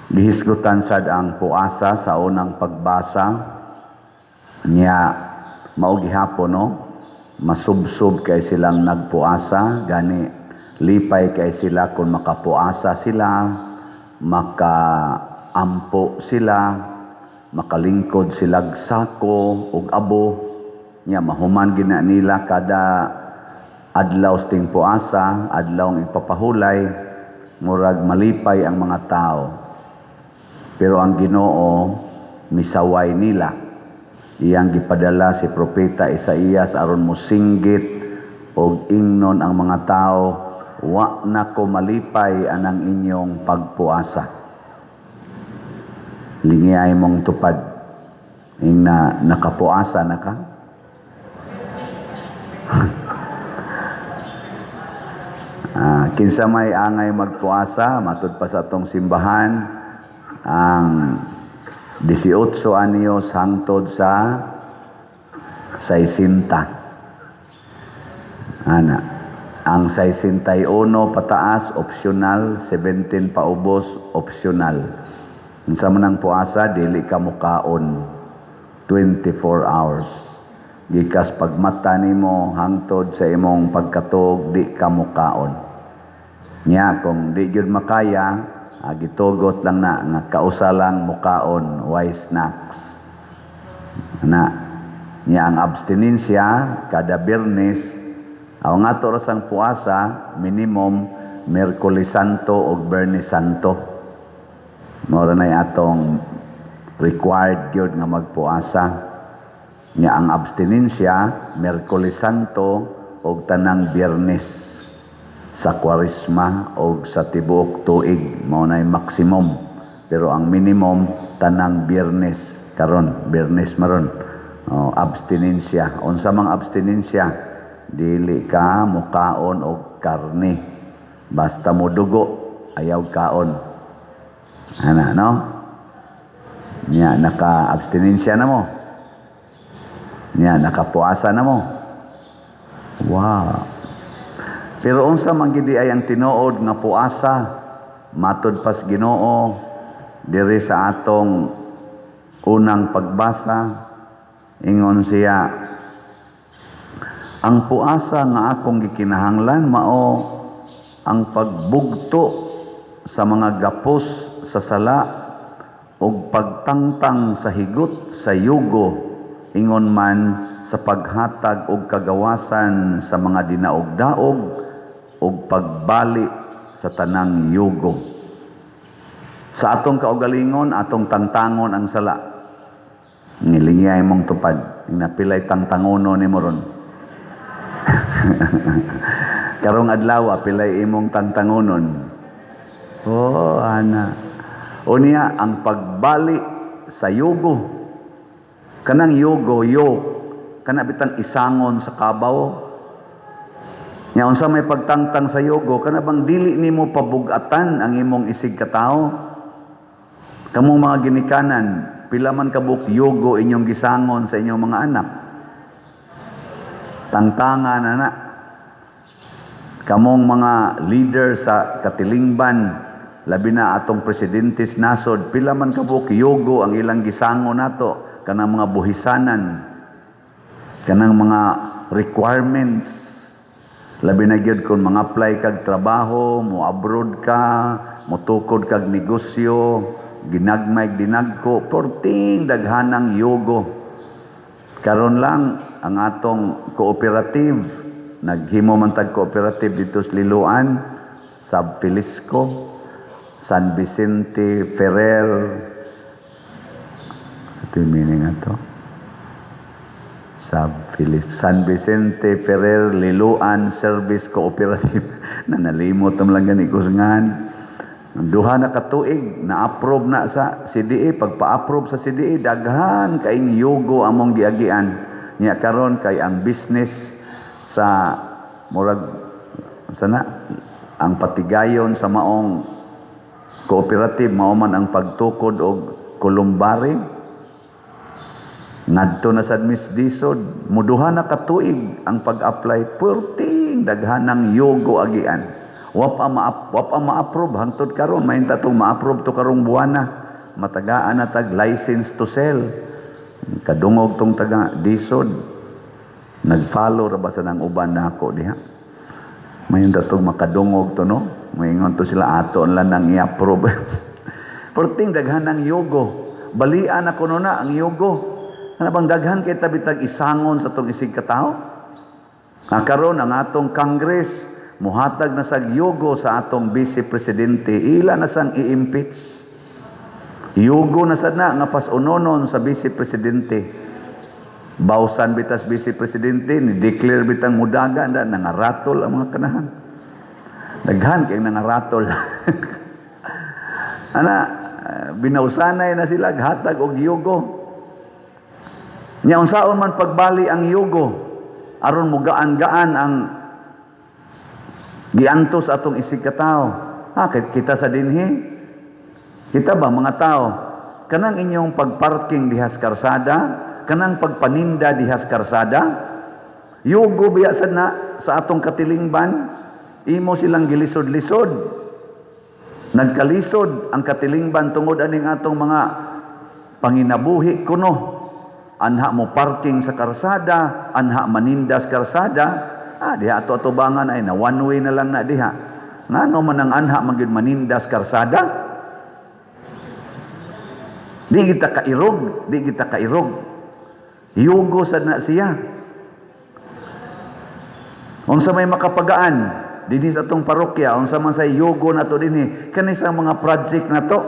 Gihisgutan sad ang puasa sa unang pagbasa niya. Mao gihapon, no, masubsob kay silang nagpuasa, gani lipay kay sila kung makapuasa sila, makaampo sila, makalingkod sila sako ug abo nya mahuman gina nila kada adlaw sa puasa, adlaw ang ipapahulay, murag malipay ang mga tao. Pero ang Ginoo misaway nila. Iyang gipadala si Propeta Isaías aron mosinggit og ingnon ang mga tao, "Wa na ko malipay anang inyong pagpuasa." Lingiyay mong tupad. Ingna, nakapuasa na ka? Kinsa may angay magpuasa, matud pa sa atong simbahan ang 18 anyos hangtod sa 60. Ana. Ang 61 pataas optional, 17 paubos optional. Unsa man ang puasa, dili ka mukaon 24 hours. Gikas pagmata nimo hangtod sa imong pagkatog, di ka mukaon. Nya kung di gyud makaya, gitugot lang na nga kausa lang mukaon, way snacks. Na nya ang abstinensya kada Biyernes, aw nga ato ra sang puasa minimum Miyerkules Santo ug Biyernes Santo. Mao ra nay atong required gyud nga magpuasa. Nya ang abstinensya Miyerkules Santo ug tanang Biyernes sa Kwaresma o sa tibuok tuig, mao nay maximum. Pero ang minimum tanang Biyernes. Karon Biyernes maron, oh, abstinensya. Unsa mang abstinensya? Dili ka mukaon og karne, basta mo dugo ayaw kaon ana, no? Nya naka abstinensya na mo, nya nakapuasa na mo. Wow. Pero unsa man gid ay ang tinuod nga puasa matod pas Ginoo diri sa atong unang pagbasa? Ingon siya, "Ang puasa nga akong gikinahanglan mao ang pagbugto sa mga gapos sa sala ug pagtangtang sa higot sa yugo, ingon man sa paghatag og kagawasan sa mga dinaog-daog ug pagbali sa tanang yugo." Sa atong kaugalingon, atong tangtangon ang sala. Ngilingiyay mong tupad. Napilay tangtangono nimo ron. Karong adlaw, pilay imong tangtangonon. Oh, ana. Unya, ang pagbali sa yugo. Kanang yugo, yoke, kana bitang isangon sa kabaw. Nya unsa may pagtangtang sa yugo, kana bang dili nimo pabugatan ang imong isig katawo? Kamong mga ginikanan, pila man kabuk yugo inyong gisangon sa inyong mga anak? Tangtangan na na. Kamong mga leader sa katilingban, labi na atong presidente sa nasod, pila man kabuk yugo ang ilang gisangon nato, kanang mga buhisanan, kanang mga requirements. Labi na gyud kung mga apply kag trabaho, mo abroad ka, mo tukod kag negosyo, ginagmay dinagko, porting daghanang yugo. Karon lang ang atong cooperative, naghimo man tag cooperative dito sa Liloan, sa Filisco, San Vicente Ferrer, sa meaning ato? Sa Filis, San Vicente Ferrer Liloan Service Cooperative. Na nalimot man lang gani ko sa ngalan. Duha na katuig na-approve na sa CDA. Pagpa-approve sa CDA, daghan kaing yugo among giagian. Nya karon kay ang business sa murag sana ang patigayon sa maong cooperative mao man ang pagtukod og columbary, ngadto na sad Miss Disod, muduha na katuig ang pag-apply, perting daghanang yugo agian. Wa pa ma-approve hangtod karon. Mahinta tong ma-approve to karong buwana. Matagaan na tag license to sell. Kadungog tong taga DHSUD. Nag-follow ra ba sa nang uban nako diha. Mahinta tong makadungog to, no. Maingon to sila, ato lang nang i-approve. Perting daghan ng yugo. Balian na kuno na ang yugo. Ano bang daghan kay tabi tag isangon sa tong isig katawo? Nga karon ang atong Congress muhatag na sag yugo sa atong vice presidente, ila na sang i-impeach. Yugo na sad na nga pas-unonon sa vice presidente. Bawsan bitas vice presidente ni declare bitang mudaga na nangaratol ang mga kanahan. Daghan kay nangaratol. Ana, binawsanay na sila hatag og yugo. Nya unsaon man pagbali ang yugo aron mugaan-gaan ang giantos atong isig katawo? Ha, kita sa dinhi. Kita ba mga tao, kanang inyong pagparking dihas karsada, kanang pagpaninda dihas karsada, yugo biya sad na sa atong katilingban, imo silang gilisod-lisod. Nagkalisod ang katilingban tungod aning atong mga panginabuhi kuno. Anha mo parking sa karsada, anha manindas karsada, diha ato atubangan ay na one way na lang na diha. Ngano man ang anha man gyud manindas karsada? Di kita kairog, di kita kairog. Yugo sad na siya. Unsa may makapagaan dinhi sa atong parokya, unsa man say yugo nato dinhi kani sa mga project nato?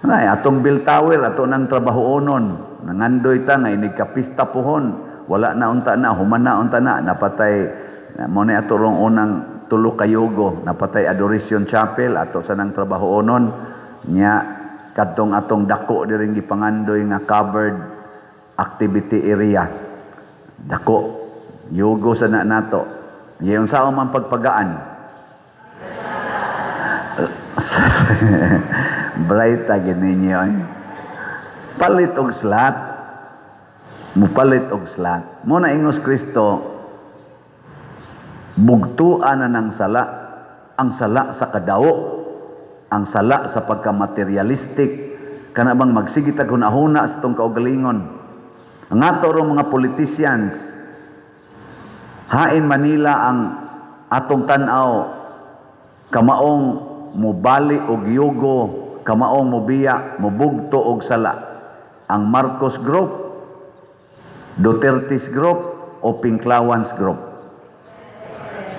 Nay, atong bell tower ato nang trabahoonon. Nangandoy ta nga inig kapista pohon, wala na unta na, human na unta na, napatay mo ni ato rong unang tulo ka yugo, napatay Adoration Chapel ato sa nang trabahoonon nya, kadtong atong dako diring gipangandoy nga covered activity area. Dako yugo sa na nato. Iyon sa man pagpagaan. Bright gid ninyo eh. Palit og slot. Mupalit og slot. Mo na ingos Kristo, bugtuan na ng sala, ang sala sa kadawo, ang sala sa pagka-materialistic, kana bang magsige tag hunahuna sa tong kaugalingon. Ang ato rong mga politicians, hain Manila ang atong tan-aw, kamaong mubali og yugo, kamaong mubiya, mubugto og sala. Ang Marcos Group, Duterte's Group, o Pinklawans Group?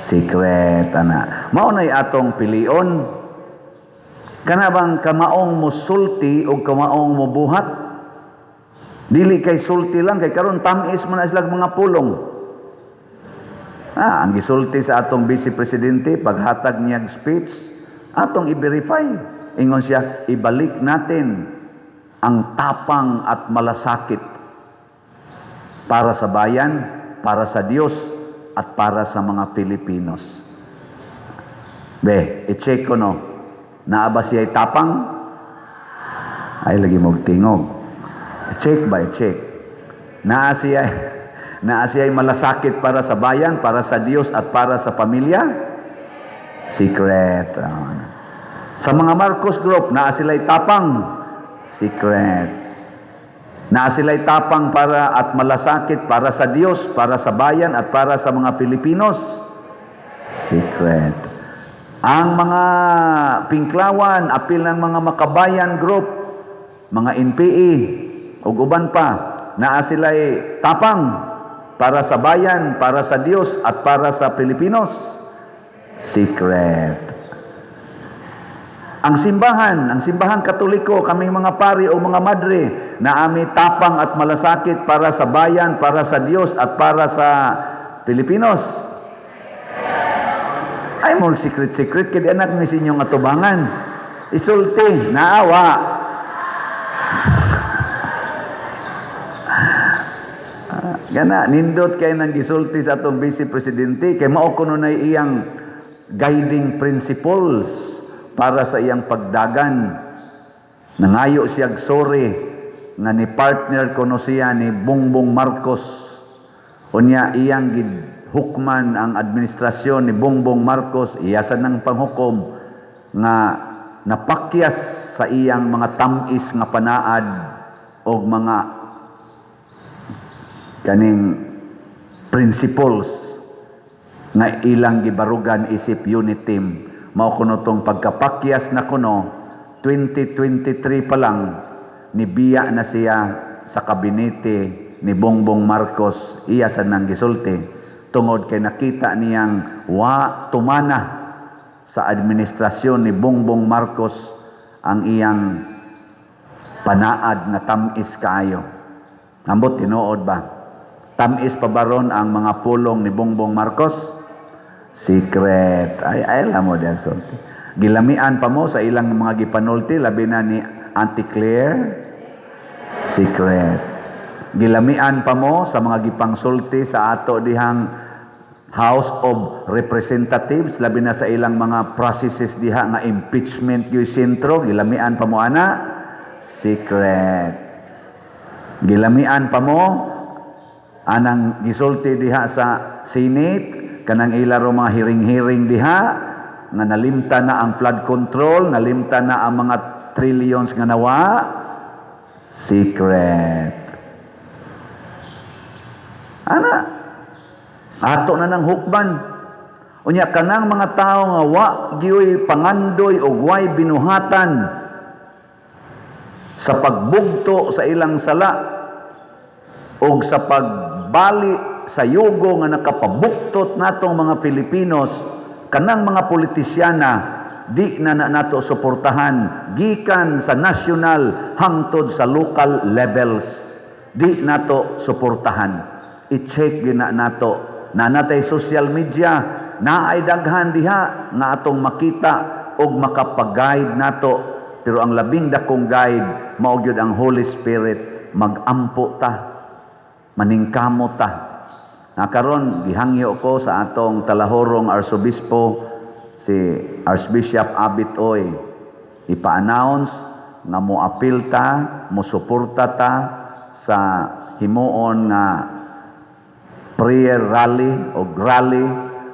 Secret ana. Mao nay atong pilion. Kana bang kamaong musulti o kamaong mubuhat? Dili kay sulti lang, kay karon tamis man na sila mga pulong. Ang gisulti sa atong vice presidente paghatag niyang speech, atong i-verify. Ingon siya, "Ibalik natin ang tapang at malasakit para sa bayan, para sa Diyos, at para sa mga Pilipinos." Be, i-check ko no. Naa ba siya tapang? Ay, lagi mong tingog. I-check ba? I-check. Naa siya malasakit para sa bayan, para sa Diyos, at para sa pamilya? Secret. Sa mga Marcos Group, naa sila'y tapang? Secret. Naa sila'y tapang para at malasakit para sa Diyos, para sa bayan, at para sa mga Pilipinos? Secret. Ang mga Pinklawan, apil ng mga Makabayan Group, mga NPA, ug uban pa, naa sila'y tapang para sa bayan, para sa Diyos, at para sa Pilipinos? Secret. Ang simbahan Katoliko, kaming mga pari o mga madre, na ami tapang at malasakit para sa bayan, para sa Diyos, at para sa Pilipinos? Ay, mo secret-secret, kaya anak ni inyong atubangan. Isulti, naawa. Gana, nindot kay nang gisulti sa atong vice presidente, kay mao kuno na iyang guiding principles para sa iyang pagdagan. Nangayo siyag sorry nga ni partner kuno siya ni Bongbong Marcos. Unya iyang hukman ang administrasyon ni Bongbong Marcos, iya sad nang panghukom nga napakyas sa iyang mga tamis nga panaad og mga kaning principles nga ilang gibarugan isip UniTeam. Mao kuno tong pagkapakyas na kuno, 2023 pa lang nibiya na siya sa kabinete ni Bongbong Marcos. Iya sa nang gisulti tungod kay nakita niyang wa tumana sa administrasyon ni Bongbong Marcos ang iyang panaad nga tamis kaayo. Ambot, tinuod ba? Tamis pa baron ang mga pulong ni Bongbong Marcos? Secret. Ay, ay alam mo diyan sulti. Gilamian pa mo sa ilang mga gipanulti, labi na ni Auntie Claire? Secret. Gilamian pa mo sa mga gipangsulti sa ato dihang House of Representatives, labi na sa ilang mga processes diha nga impeachment gyud sentro? Gilamian pa mo ana? Secret. Gilamian pa mo anang gisulti diha sa Senate, kanang ila ro mga hearing-hearing diha nga nalimta na ang flood control, nalimta na ang mga trillions nga nawa? Secret. Ana, ato na nang hukman. Unya kanang mga tao nga wa gyoy pangandoy og way binuhatan sa pagbugto sa ilang sala og sa pagbali sa yugo nga nakapabuktot natong mga Filipinos, kanang mga politisyana, di na na nato suportahan gikan sa national hangtod sa local levels. Di nato suportahan. I-check gina nato na natay social media na ay daghan diha nga atong makita og makapag-guide nato, pero ang labing dakong guide mao gyud ang Holy Spirit. Magampo ta, maningkamot ta. Na karon gihangyo ko sa atong talahorong arsobispo, si Archbishop Abit Oy, ipa-announce nga mo apil ta, mo suporta ta sa himuon nga prayer rally o rally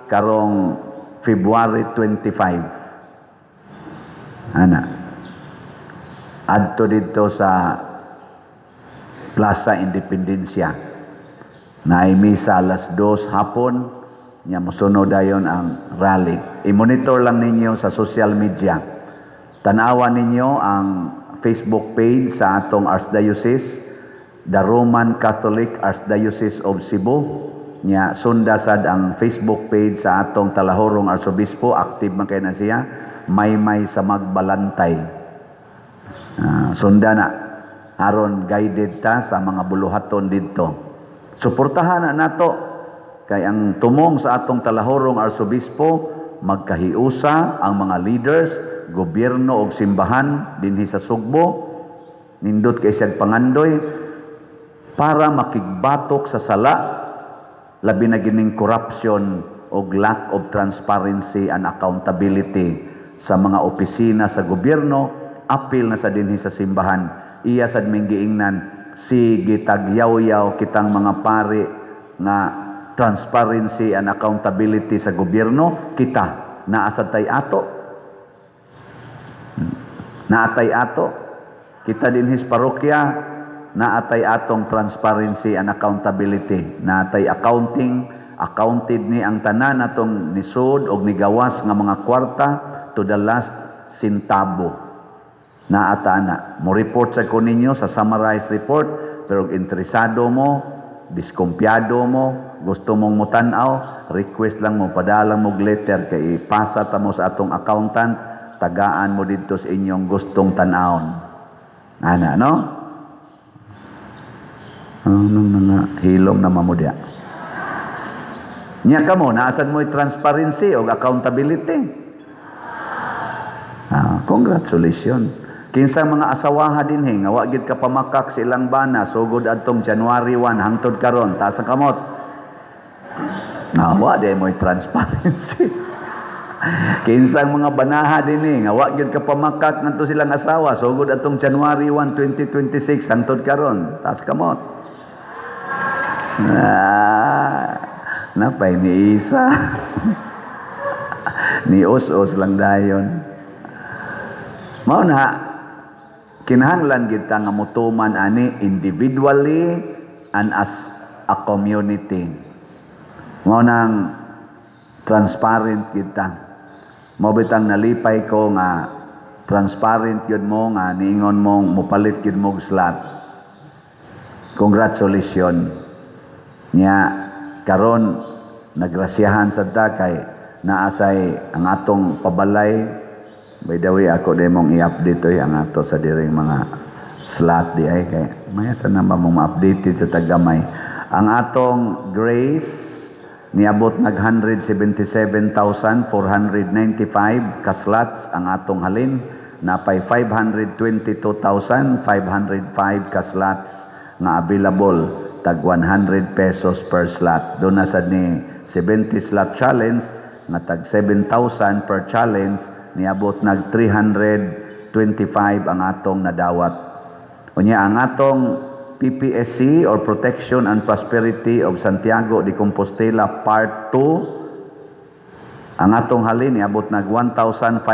karong February 25 ana, adto didto sa Plaza Independencia. Naay misa alas 2 hapon nya, mosunod dayon ang rally. I-monitor lang ninyo sa social media. Tanawa ninyo ang Facebook page sa atong Archdiocese, the Roman Catholic Archdiocese of Cebu. Nya sunda sad ang Facebook page sa atong talahorong arsobispo, active man kay na siya, Maymay sa Magbalantay. Sunda na aron guided ta sa mga buluhaton didto. Suportahan na nato kay ang tumong sa atong talahorong arsobispo, magkahiusa ang mga leaders, gobyerno og simbahan dinhi sa Sugbo. Nindot kay siyang pangandoy para makigbatok sa sala, labi na gining corruption og lack of transparency and accountability sa mga opisina sa gobyerno, apil na sa dinhi sa simbahan. Iya sad ming giingnan, sige tagyaw-yaw kitang mga pari nga transparency and accountability sa gobyerno, kita naa sad tay ato. Naatay ato. Kita dinhi sa parokya, naatay atong transparency and accountability. Naatay accounting, accounted ni ang tanan atong nisod og nigawas nga mga kwarta to the last centavo. Naata na. Mo report sa ko ninyo sa summarized report, pero interesado mo, diskumpiyado mo, gusto mong mutan-aw, request lang mo, padala mo og letter kay ipasa ta mo sa atong accountant, tagaan mo didto sa inyong gustong tan-awon. Ana, no? Ano na nga, hilom na mamudya. Nya kamo, naa sad mo'y transparency o accountability? Ah, congratulations. Kinsa mga asawaha dinhi nga wa gid ka pamakak sa ilang bana sugod adtong January 1 hangtod karon, taas ang kamot. Ah, wa di mo'y transparency. Kinsang mga banaha dinhi nga wa gyud ka pamakak ngadto silang asawa sugod atong January 1, 2026 hangtod karon, taas kamot. Ah, Napay ni isa. Ni us-us lang dayon. Mao na kinahanglan kita nga mutuman ani individually and as a community. Mao nang transparent kita. Mao bitang nalipay ko nga transparent yun mo nga niingon mo mupalit yun mo og slot. Congratulations. Nya karon nagrasyahan sad ta kay naasay ang atong pabalay. By the way, ako din mong i-update oy ang ato sa diring mga slot di ay kay maya sa naman mong ma-updated sa tagamay. Ang atong Grace niabot nag 177,495 ka slots ang atong halin, napay 522,505 ka slots nga available, tag 100 pesos per slot. Doon na sad ni 70 slot challenge nga tag 7,000 per challenge, niabot nag 325 ang atong nadawat. Unya ang atong PPSC or Protection and Prosperity of Santiago de Compostela Part 2, ang atong halin niabot nag 1,519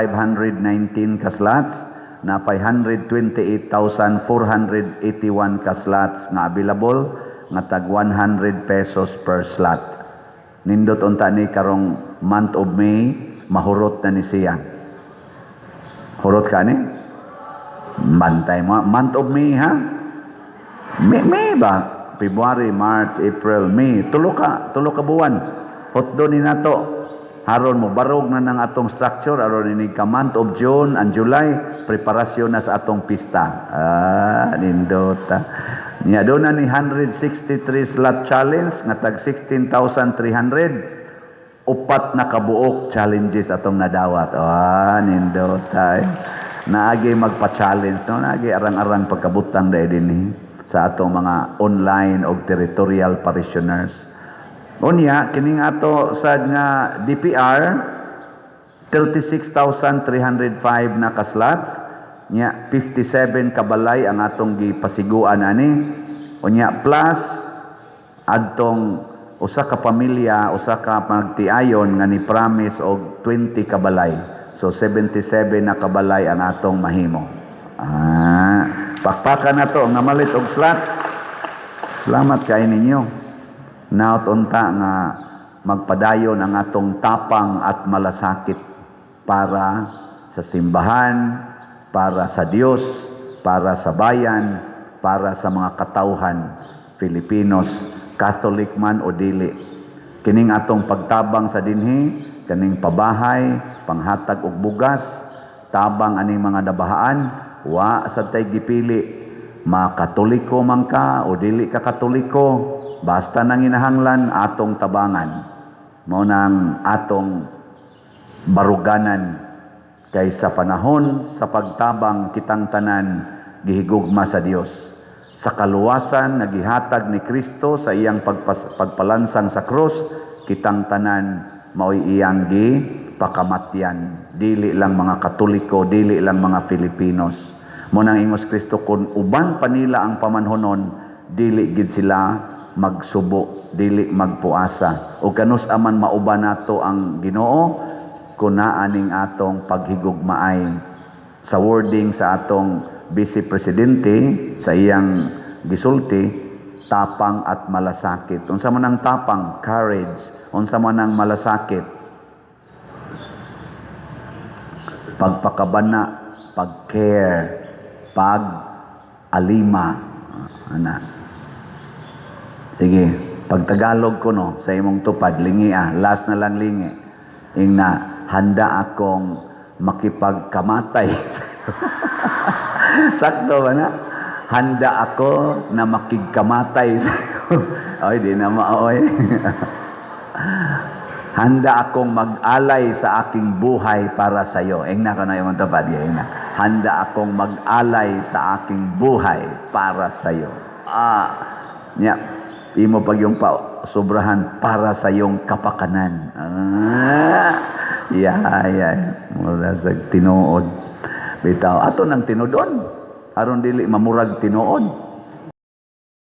ka slots, napay 128,481 ka slots nga available nga tag 100 pesos per slot. Nindot unta ni karong month of May, mahurot na ni siya. Hurot ka ni? Bantay mo. Month of May, ha? May ba? February, March, April, May. Tulo ka buwan. Hutdo ni nato. Haron mo barog na ng atong structure aron ini ka month of June and July, preparasyon na sa atong pista. Ah, nindota. Nya doon na ni 163 slot challenge nga tag 16,300, upat na kabuok challenges atong nadawat. Ah, nindota eh. Naagi magpa-challenge, no? Naagi arang-arang pagkabutang dahil din sa atong mga online o territorial parishioners. Unya, kining ato sa nga DPR, 36,305 na ka-slots, nya 57 kabalay ang atong gipasiguan ani. Unya plus adtong usa ka pamilya, usa ka magtiayon nga ni promise og 20 kabalay. So 77 na kabalay ang atong mahimo. Ah, pakpakan na to nga malit og slots. Salamat kay ninyo. Naot unta nga magpadayon ang atong tapang at malasakit para sa simbahan, para sa Dios, para sa bayan, para sa mga katawhan, Filipinos, Catholic man o dili. Kining atong pagtabang sa dinhi, kaning pabahay, panghatag og bugas, tabang aning mga nabahaan, wa sa tay gipili makatoliko man ka o dili ka Katoliko, basta nang inahanglan atong tabangan. Mao nang atong baruganan kay sa panahon sa pagtabang, kitang tanan gihigugma sa Dios. Sa kaluwasan nga gihatag ni Kristo sa iyang pagpalansang sa krus, kitang tanan mao'y iyang gipakamatyan. Dili lang mga Katoliko, dili lang mga Filipinos. Mo nang ingos Kristo, kung uban pa nila ang pamanhonon, dili gid sila magsubo, dili magpuasa. O kanus aman mauban nato ang Ginoo kung naa ning atong paghigugmaay. Sa wording sa atong Vice Presidente sa iyang gisulti, tapang at malasakit. Unsa man ang tapang? Courage. Unsa man ang malasakit? Pagpakabana, pag-care, pag-alima. Ana. Sige, pag Tagalog ko no, sa imong tupad, lingi ah, last na lang lingi. Ingna, "Handa akong makipagkamatay." Sakto ba na? "Handa ako na makigkamatay sa'yo." Oy, di na maoy. "Handa akong mag-alay sa aking buhay para sa iyo." Ingna ko na yung tupad. Ingna. "Handa akong mag-alay sa aking buhay para sa iyo." Ah, nya, imo pag yung pa, sobrahan, "para sa iyong kapakanan." Ah, yeah. Mura sa tinuod. Bitaw, ato nang tinudon. Aron dili mamurag tinuod.